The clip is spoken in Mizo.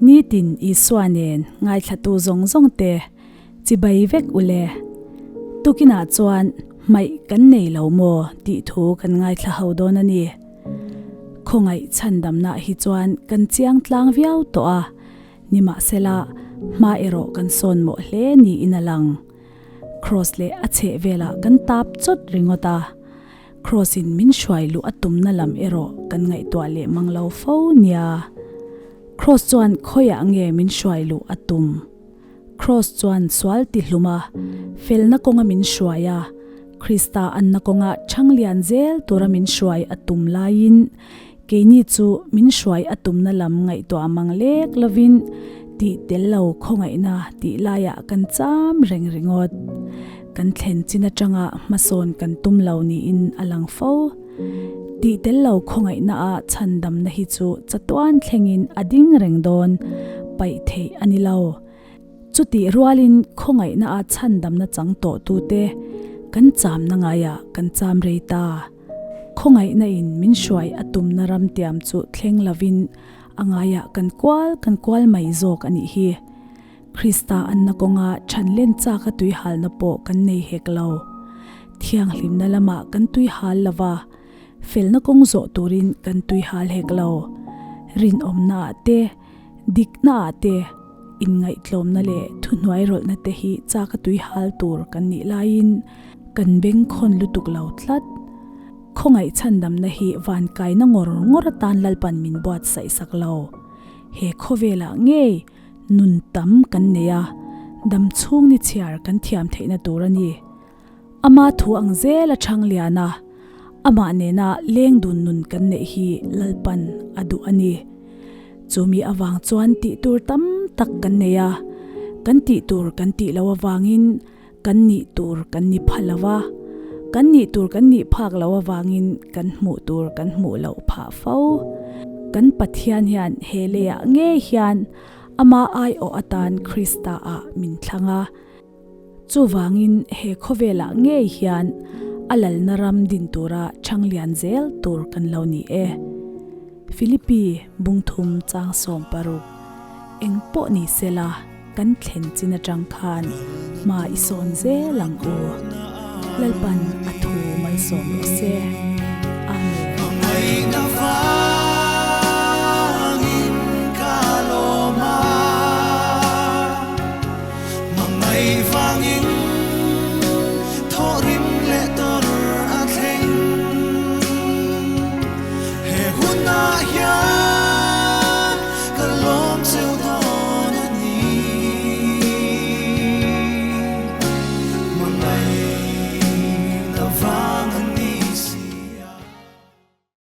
Nitin Isua nen ngaithlatu zawng zawng te chibai vek u le. Tukinah chuan hmaih kan nei lo maw tih thu kan ngaithla ho dawn a ni. Khawngaih chhandamna hi chuan kan chiang tlang viau tawh a, nimahsela hma erawh kan sawn mawh hle niin a lang. Kraws leh a chheh velah kan tap chawt ringawt a, Kraws in min hruai luh a tumna lam erawh kan ngaihtuah leh mang lo fo nia. Kraws chuan khawiah nge min hruai luh a tum? Kraws chuan sual ti hlum a, felna kawnga min hruai a, Krista anna kawnga chhang lian zel tura min hruai a tum laiin keini chu min hruai a tumna lam ngaihtuah mang lek lovin tih tel lo khawngaihna tih laiah kan cham reng ringawt. Kan thlen chin atanga hmasawn kan tum lo niin a lang fo. Tih tel lo khawngaihna a chhandamna hi chu chatuan thlengin a ding reng dawn paih theih a ni lo. Chutih rualin khawngaihna a chhandamna chang tawh tute kan chamna ngaiah kan cham rei ta. Khawngaihna in min hruai a tumna ram tiam chu thleng lovin a ngaiah kan kual kan kual mai zawk a nih hi. Krista anna kawnga chhanlen chaka tuihalna pawh kan nei hek lo. Thianghlimna lamah kan tuihal lo va, felna kawng zawh turin kan tuihal hek lo. Rinawmnaah te, diknaah te, inngaihtlawmna leh thuhnuairawlhna te hi chaka tuihal tur kan nih laiin kan bengkhawn lutuk lo tlat. Khawngaih chhandamna hi vankaina ngawr ngawr atan Lalpan min buatsaih sak lo. He khawvelah ngei Nun tam kan nei a, dam chhung ni chhiar kan thiam theihna tur a ni. Ama thu ang zel a chhang lian a, amah nena leng dun nun kan neih hi Lalpan a duh a ni. Chumi avang chuan tih tur tam tak kan nei a, kan tih tur kan tih loh avangin kan nih tur kan ni pha lo a, kan nih tur kan nih phak loh avangin kan hmuh tur kan hmuh loh phah fo. Kan Pathian hian he leiah ngei hian ama aiawh atan Krista ah min thlang a. Chuvangin he khawvelah ngei hian a lalna ram din tura chhang lian zel tur kan lo ni e. Philippi bungthum chang 16 eng pawh ni sela. Kan thlen chin atang khan hma i sawn zel ang u. Lalpan a thu malsawm rawh se.